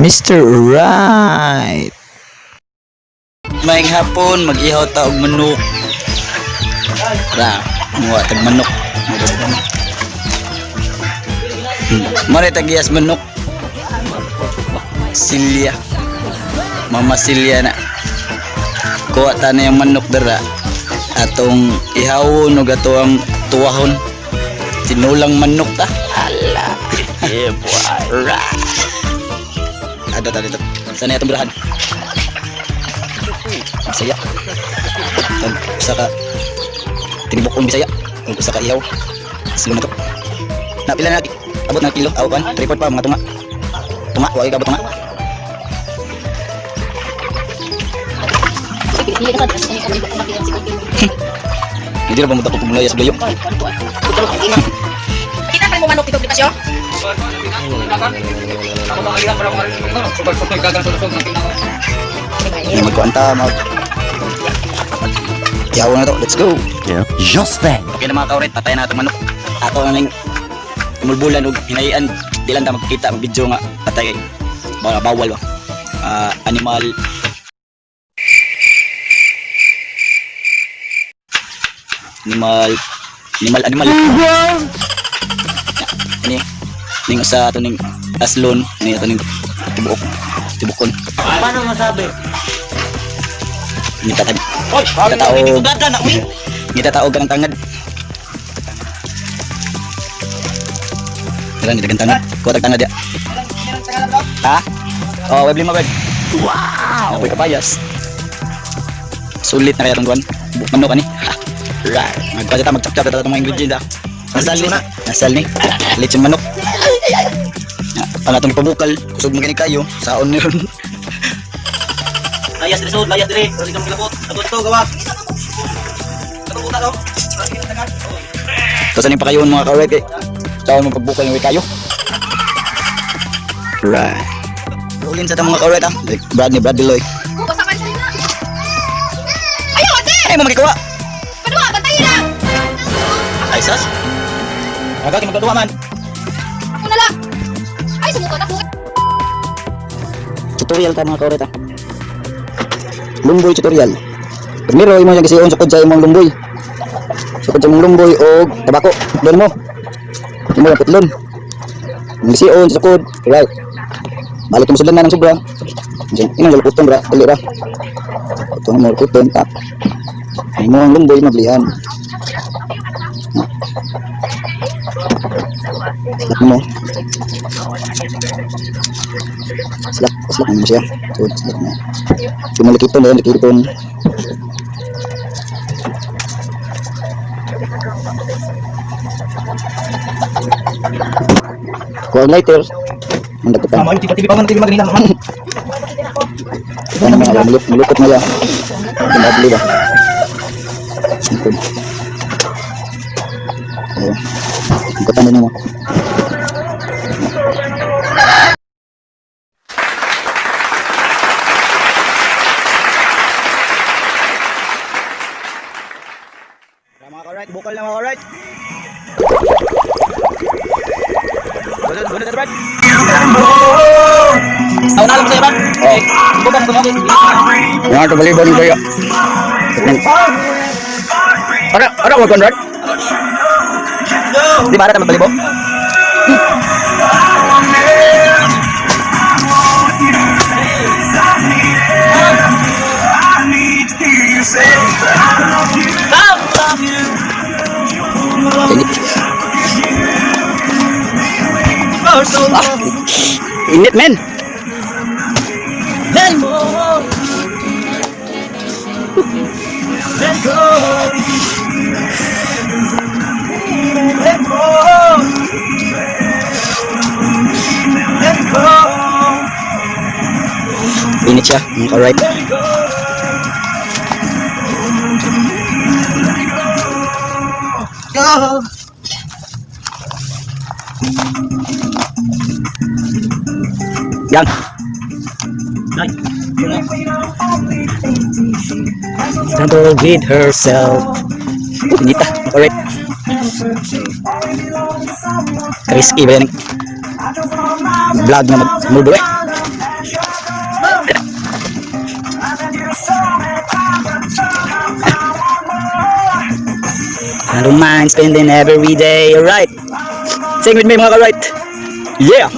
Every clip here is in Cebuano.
Mr. Right. Maayong hapon, mag-ihaw ta og manok. Ra, muha tag manok. Mare tag iyas manok. Silya. Mama Silya na. Kuha ta na yung manok dara. Atong ihawon ug ato ang tuwahon. Tinulang manok ta. Ala. Yeah, boy. Ra. Ada ta dito. Sana itong birahan. Bisaya. Tag usa ka tinibok Bisaya. Ug usa ka ihaw. Silo na to. Na pila na abot na kilo aw kan tripod pa mga tunga. Tunga wa kabot tunga. Hindi na ba mo takot kumulaya sa layo? Kita pa mo manok dito, Bonifacio? Hindi magkuanta mag Ihaw na to. Let's go. Yeah. Just then. Okay na mga kaurit, patay na itong manok. Ato na ning umulbulan og hinayan, di lang ta magkita mag video nga patay kay bawal ba. Ah, animal animal animal animal. Ini ning usa ato ning aslon, ni ato ning tibuok tibukon. Paano masabi? Ni tatag Oy, Tatao. na uy. Ngitataog ka ng tangad. Tara, nitagan tangad. Kuha tag tangad ya. Ha? Oh, web lima web. Wow! Napoy kapayas. Sulit na kaya itong kuwan. Manok ani. Ha. Right. Magkuha ta, magchap-chap ta itong mga ingredient ah. Nasal ni. Nasal ni. Lechon manok. Ya, ang atong ipabukal, kusog mo gani kayo, saon ni ron. Layas dire sud, layas dire. Dili kang gilabot. Ato to gawa. Ato buta to. Tapos ano yung pakayon mga ka-right kay. Saon mo pagbukal ng kayo. Right. Rolin sa itong mga ka-right ah. Like Brad ni Brad Deloy. Basta ka na. Ayaw, ate! Ay mo magikuha. Padua, bantayin lang! Ay sas. Aga kay magduwa man. Ako na lang! Ay, sumukat ako. Tutorial ta mga ka-right ah. Lumboy tutorial. Primero imo yung gision sukod sa imong lumboy. Sukod sa imong lumboy og tabako. Doon mo. Imo yung putlon. Imong gision sa sukod. Right. Balik mo sudlan na ng sobra. Diyan, inang galuputon ra, dali ra. Ito mo luputon tap. Imo ang lumboy mablihan. Slap mo. Slap, slap mo siya. So, slap mo. Yung malikiton, dahil likiton. Kuha ang lighter. Ang dagdagan. Tama, tiba tiba man tiba maganina man. Ano mga muluk, mulukot na yan. Ang ba? Ito. Ayun. Ang katan mo. Mga alright, bukal na mga alright. Gunod, gunod, Brad. Aw na lang sa iban. Oh. Bukan ko. Nga ito bali bali kayo. Ara, ara wag Conrad. Di ba ara ta magbalibo? Init. Ah, init men. Init siya. Alright. Go. Yan. Gentle with herself. Inita. Alright. Risky ba yan? Vlog na mag-move eh. I don't mind spending every day, alright. Sing with me, mga ka-right. Yeah!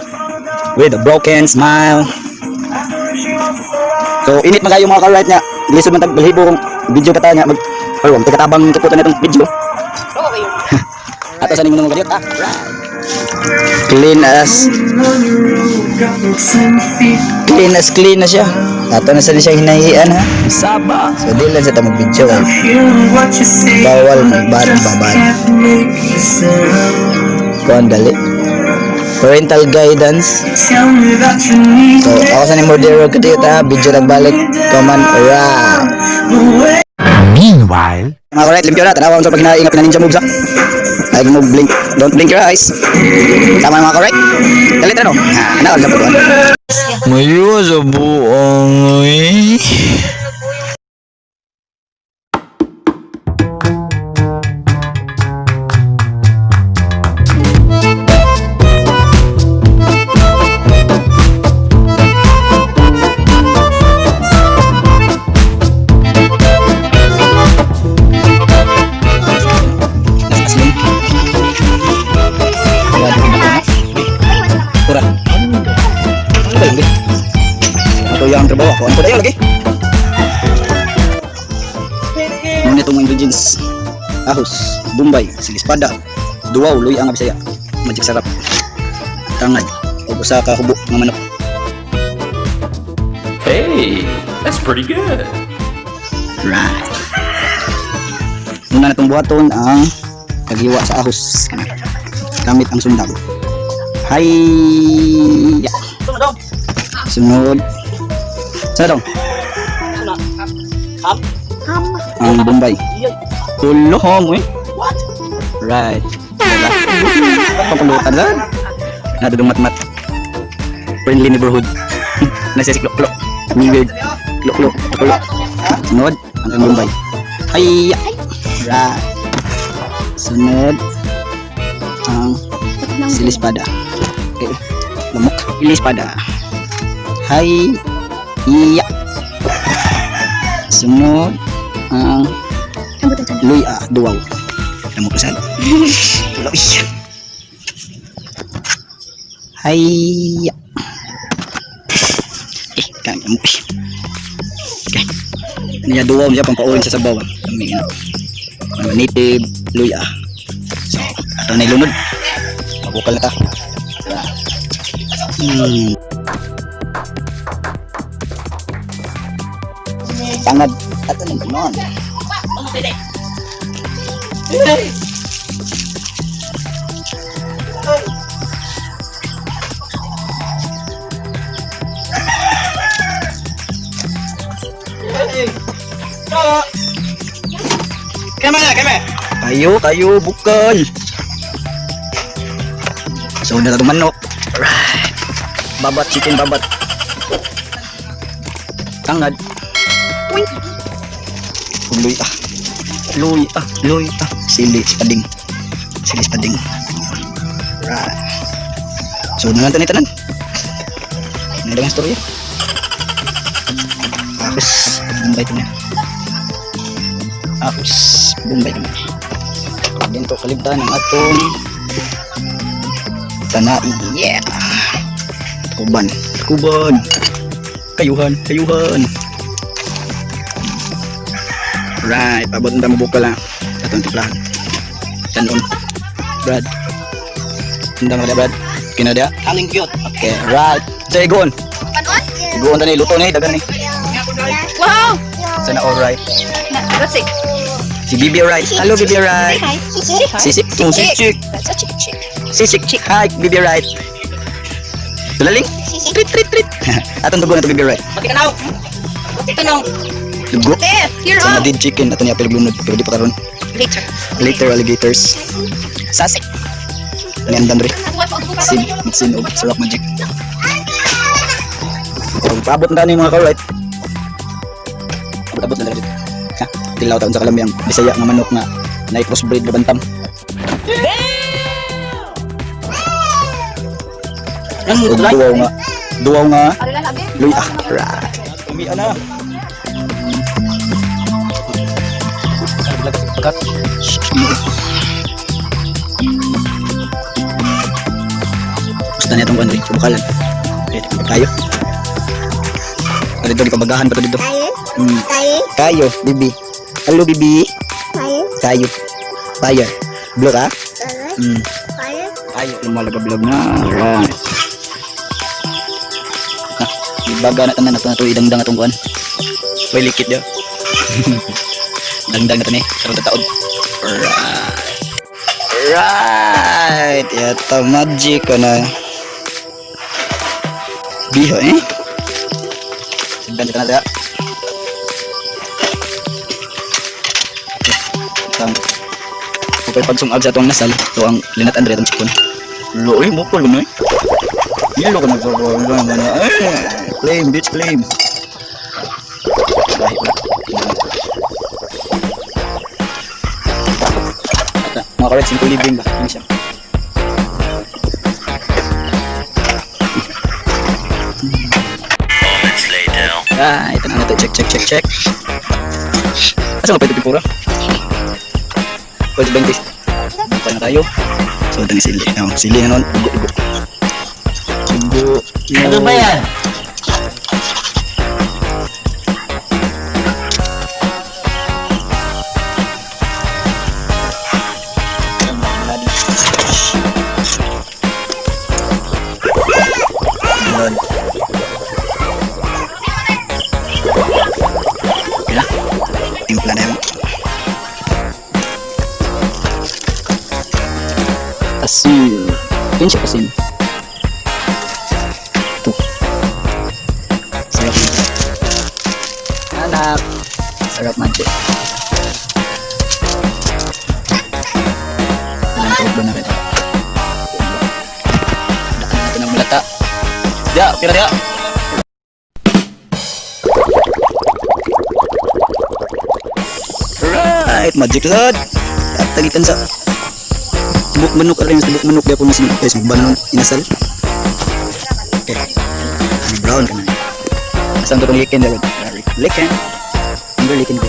With a broken smile. So, init man kayo, mga ka-right, niya. Lisod man tag balhibo kung video pa ta niya mag or wag katabang kaputan na itong video. Ato sa ninyo mga galiot, ah. Right. Clean as clean as clean na siya. Ato na sa siya hinahian, ha. Saba. So di lang sa tamang video kay bawal magbat babad. Kuan gali. Parental guidance. So ako sa ni Mordero kadiyot, ha. Video nagbalik. Come on, alright. Meanwhile, Mga alright, limpyo na. Tanawa sa pag hinaingap na ninja moves, ha. Ay mo blink. Don't blink your eyes. Tama, mga correct. Dalit ano? Ah, na sa putuan. Mayo sa buong eh. Aslin. Pura. Ano ba lagi? Ako yung trabaho ako. Ano pa tayo lagi? Muna itong ingredients. Ahos, Bombay, silispada, duwaw, luy ang Bisaya, magic sarap, tangad, o usa ka hubo nga manok. Hey, that's pretty good. Right. Una na itong buhaton ang paghiwa sa ahos. Gamit ang sundang. Hay! Sunod. Sa dong? Ang Bombay. Kulong eh. What? Right. Diba? Pangkulutan lang. Nadudumat-mat. Friendly neighborhood. Nasa si Klok-Klok. Weird. Klok-Klok. Klok. Sunod, ang Bombay. Ay! Right. Sunod, ang silispada. Okay. Lamok. Silispada. Hay. Iya. Sunod, ang luya, duwaw. Lamok na sad. Tuloy. Hay. Eh, kan lamok. Okay. Niya duwaw siya pampaulan sa sabaw. Kami nga. Ang native luya. So, ato na ilunod. Mabukal na ta. Tangad. Ato na ganon. Kayo, kayo, bukal. So, na itong manok. Alright. Babat, chicken babat. Tangad. Luy ah. Luy ah, luy ah. Sili, spading. Sili, spading. Right. So, na lang tanan. Ano ang storya? Tapos, Bombay ito na. Tapos, Bombay ito na. Dito kalimtan ang atong tanai. Yeah! Kuban. Kuban. Kayuhan. Kayuhan. Right. Abot na tayo bukal, ha. Atong tiplahan. Tanon. Brad. Hindi mo na, Brad. Kinada? Kaming cute. Okay. Right. So, igoon. Igoon ta ni. Luto ni. Dagan ni. Wow! Sana alright. That's it. Si Bibi alright. Hello, Bibi alright. Hi. Say hi. Sisik. Oh, sisik. That's a chick chick. Sisik. Hi, Bibi right. Tulaling. Treat, treat, treat. Atong dugo na to, Bibi right. Pati ka Dugo. There, you're Sa up. madid chicken. Ato niya pilglunod. Pero di pa karon. Later. Later, alligators. Sasik. Ani ang dandre. Sin, mitsin og sa Rock Magic. Kung paabot na ni mga ka-right. Abot-abot na dito. Ha? Tilaw taon sa kalamyang Bisaya nga manok nga na crossbreed na bantam. Og duwaw nga. Duwaw nga. Luy ah. Right. Umi ana. Shh, shh, Basta niya itong kuan diri, bukalan. Okay, kayo. Dito gipabagahan pa to dito. Kayo, bibi. Hello, bibi. Kayo. Fire. Blue ka? Kayo. Lumalagab-lag na. Alright. Na, ibaga na tanan na to idangdang atong kuan. Way likit yo. Dangdang na to ni. Karon taod. Alright. Right. Yato magic ko na. Biho eh. Sundan sa tanan Tang. Okay, pagsungag sa atong nasal, to ang linat Andre atong chikon. Lo eh, mukol mo eh. Ilo ka nagsabaw na na. Eh, claim bitch claim. Lahi pa. Ata, mga correct, simple living ba? Ano siya? Moments later. Ah, ito na natin. Check, check, check, check. Asa nga pwede pipura? Pwede 20. Okay na tayo. So, ito ni sili. No, sili na nun. Ugo, ugo. Ugo. Ano ba yan? Yun. Okay na. Timpla na yun. Asin. Yun siya asin. Ito. Sarap. Anak. Sarap magic. Ilang taon ba na rin? Daan natin ang mulata. Ya, okay na ya. Right, magic lord. At tagitan sa tibok manok arin sa tibok manok gyapon na sinug guys, magbanon inasal. Okay. Brown ka na. Asan to tong likin daw? Likin. Under likin ko.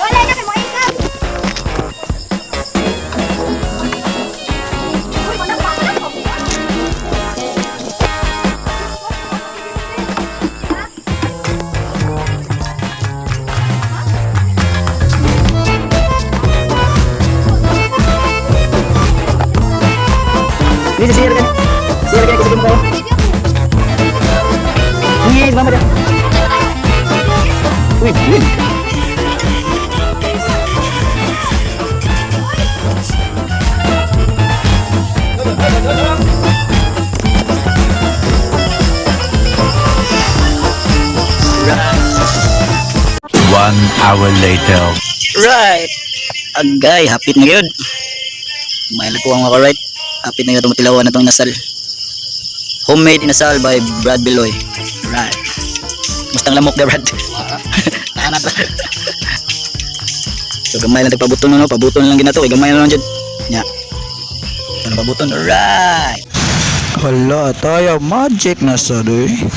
Wala na mo ikaw. Uy, wala pa, wala pa. Ini sihir kan? Sihir kan kasi kayo. Ini mama dah. Uy, win. 1 hour later. Right. Agay, hapit na yun. May ko ang mga right. Hapit na yun tumatilawan na itong inasal. Homemade inasal by Brad Beloy. Right. Mustang lamok na Brad. Hanap. So gamay lang tagpabuton no, pabuton lang ginato kay gamay na lang jud. Nya. Ano pabuton? Right. Hala, tayo magic na sa doy.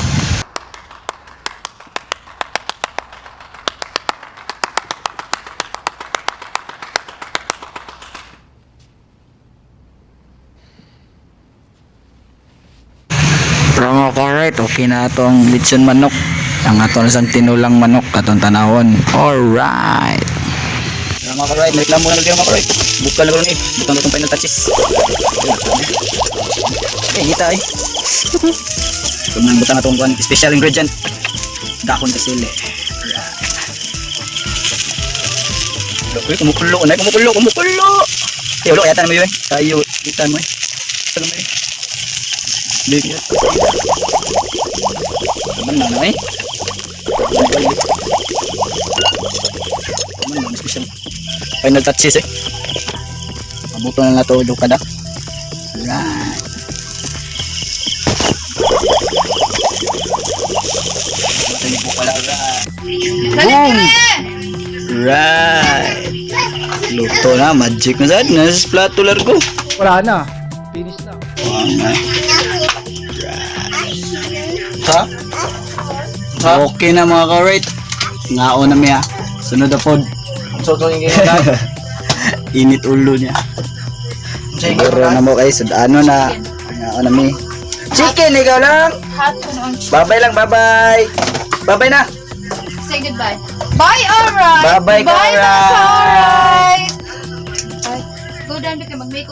Promo correct, okay na atong litson manok. Ang aton sang tinulang manok atong tanawon. Alright. Mga ka-right, reklamo na lang mga ka-right. Bukal na karon eh. Bukal na itong final touches. Eh, hita eh. Kung butang na itong kuwan, special ingredient. Dahon sa sili. Right. Uy, kumukulo na, kumukulo, kumukulo! Eh, ulo, kaya mo yun eh. Tayo, itan mo eh. Saan mo eh? Big. Taman na na eh. Taman na, special. Final touches eh. Pabuto na na to, kada. Right. Boom! Right! Luto na, magic na sad. Nasa plato largo. Wala na. Finish na. Ha? Okay na mga ka-rate. Ngao na miya. Sunod na pod. So, so, yung ganyan. Init ulo niya. Siguro na mo kay sudano na. Ano mi? Chicken ikaw lang. Hot ko noon. Babay lang, babay. Babay na. Say goodbye. Bye, alright. Bye-bye, Bye, alright. Alright. Bye. Go down because mag-make.